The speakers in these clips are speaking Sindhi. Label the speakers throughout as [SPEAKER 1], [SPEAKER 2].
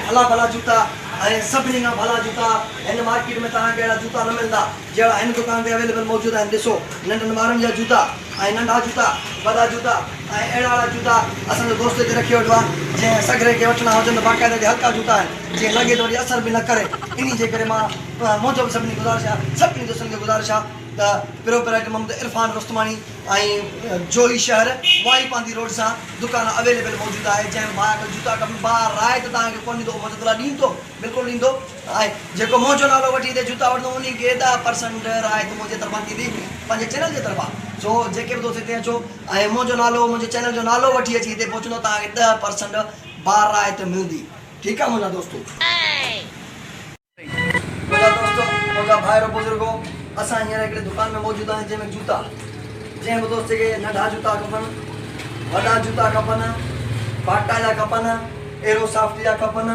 [SPEAKER 1] ڀلا ڀلا جوتا ۽ سڀني کان ڀلا جوتا هن مارڪيٽ ۾ توهان کي اهڙا جوتا نه ملندا جهڙا هن دڪان تي اويليبل موجود آهن ڏسو ننڍن ٻارن جا جوتا ۽ ننڍا جوتا وڏا جوتا ۽ اهڙا اهڙا جوتا اسان جو دوست هتي رکي ويٺو آهي جنهن سگهري کي وٺڻا هجن ته باقاعده هتي هلڪا جوتا آهن جيئن لڳي ته وري اثر به نه ڪري انهي جي ڪري مان منهنجو به سڀني گذارش آهي سڀني دوستن کي گذارش آهي ته پروپرائيٽر محمد عرفان رستماڻي ۽ جوهي شهر واهي پانڌي روڊ سان دڪان اويليبل موجود آهي جنهن ڀاء کي جوتا کپن ڀاء رعايت توهان کي ڪونه ڏيندو اهو مدد لاء ڏيندو بلڪل ڏيندو ۽ جيڪو منهنجو نالو وٺي هتي جوتا وٺندو انهي کي 10% رعايت منهنجي طرفان ٿيندي پنهنجي چينل جي طرفان سو جيڪي به دوست هتي اچو ۽ منهنجو نالو منهنجي چينل جو نالو وٺي اچي هتي پهچندو توهان کي 10% با رعايت ملندي ٺيڪ آ منهنجا دوستو. منهنجا دوستو منهنجا ڀائرو بزرگو اسان هينئر هڪڙي دڪان ۾ موجود آهيون جنهن ۾ جوتا جنهن به دوست کي ننڍا جوتا کپن وڏا جوتا کپن باٽا جا کپن ايرو سافٽ جا کپن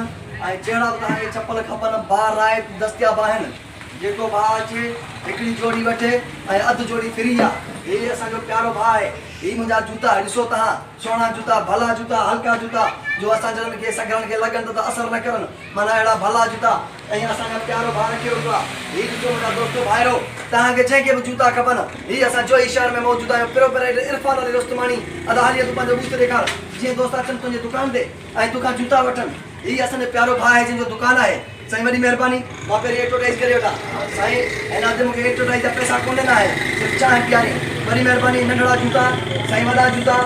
[SPEAKER 1] ۽ جهڙا به توهان کي چپل کپن با رائت دستياب آهن جيڪو ڀاء اچي هڪڙي جوڙي وٺي ۽ اڌ جوڙي فري آ هي اسان جو پيارو ڀاء آهي هي منهنجا جوتا ڏسو توهان سهڻا جوتا ڀلا جوتا هلڪا جوتا جو اسان جهڙن کي سگهرن کي لڳن ته اثر نه ڪرن معنيٰ اهڙا ڀلا جوتا ۽ اسان جا پيارو ڀاء رکيو ويٺو آ هي ڏسو منهنجا دوستو ڀائرو توهان کي جنهن کي به جوتا کپن هي اسان جوهي شهر ۾ موجود آهيون پروپرائيٽر عرفان علي رستماڻي ادا هلي تون پنهنجو ٻوٿ ڏيکار جيئن دوست اچن تنهنجي دڪان تي ۽ توکان جوتا وٺن هي اسان جو پيارو ڀاء آهي جنهن جو دڪان آهي سائين وڏي مهرباني مان پهرين ايڊورٽائيز ڪري وٺان سائين هن ادي مونکي ايڊورٽائيز جا پئسا ڪونه ڏنا آهن صرف چانهه پياري وڏي مهرباني ننڍڙا جوتا سائين وڏا جوتا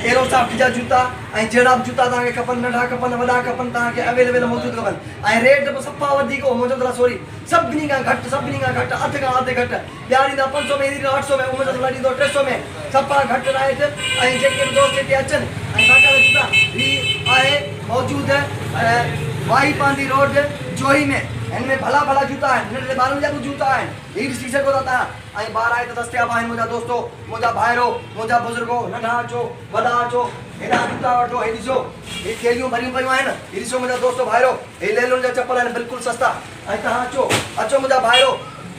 [SPEAKER 1] ايرو سافٽ جا جوتا ۽ جهڙا به جوتا توهان کي کپن ننڍا کپن وڏا کپن توهان کي اويليبل موجود کپن ۽ ريٽ به صفا وڌيڪ هو منهنجو ته سوري سڀني کان گهٽ سڀني کان گهٽ اڌ کان اڌ گهٽ ٻيا ڏيندا 500 ۾ هي ڏيندو 800 ۾ منهنجو ته ڏيندو 300 ۾ صفا گهٽ ريٽ ۽ جيڪي به دوست هتي اچن ۽ باقاعده جوتا هي آهي موجود واهي پانڌي روڊ جوهي ۾ هن ۾ ڀلا ڀلا جوتا آهن ننڍڙي ٻارن جا به جوتا آهن هي ڏسي سگهو ٿا توهان ۽ ٻار آهي ته دستياب آهن منهنجا دوستو منهنجا ڀائرو منهنجا بزرگو ننڍا اچو وڏا اچو هيڏانهن جوتا وٺو هي ڏسو هي ٿيلهيون ڀريون پيون آهن هي ڏسو منهنجا دوستو ڀائرو هي ليلون جا چپل آهن بلڪل سستا ۽ توهان اچو اچو منهنجا ڀائرو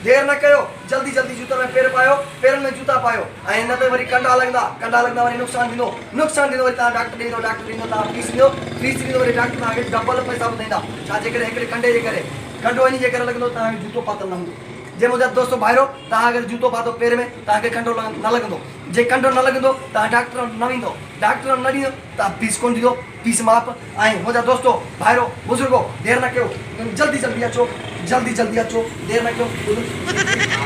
[SPEAKER 1] دير نه ڪيو جلدي جلدي جوتن ۾ پير پايو پيرن ۾ جوتا پايو ۽ نه ته وري ڪنڊا لڳندا ڪنڊا لڳندا وري نقصان ٿيندو نقصان ٿيندو وري توهان ڊاڪٽر ڏي ويندو ڊاڪٽر ڏي ويندو توهان فيس ڏيندو فيس ڏيندو وري ڊاڪٽر توهان کي ڊبل پئسا ٻڌائيندا ڇا جي ڪري هڪڙي ڪنڊي جي ڪري ڪنڊو انهي جي ڪري لڳندو توهان کي جوتو پاتل نه هوندو جي منهنجا دوستو ڀائرو توهان اگر جوتو پاتو پير ۾ توهان کي ڪنڊو نه لڳندو جي ڪنڊو نه لڳندو توهان ڊاڪٽر وٽ نه ويندو ڊاڪٽر وٽ نه ويندو توهان فيس ڪونه ڏيندو فيس معاف ۽ منهنجا دوستو ڀائرو بزرگو دير نه ڪيو جلدي جلدي اچو جلدي جلدي اچو دير نه ڪيو.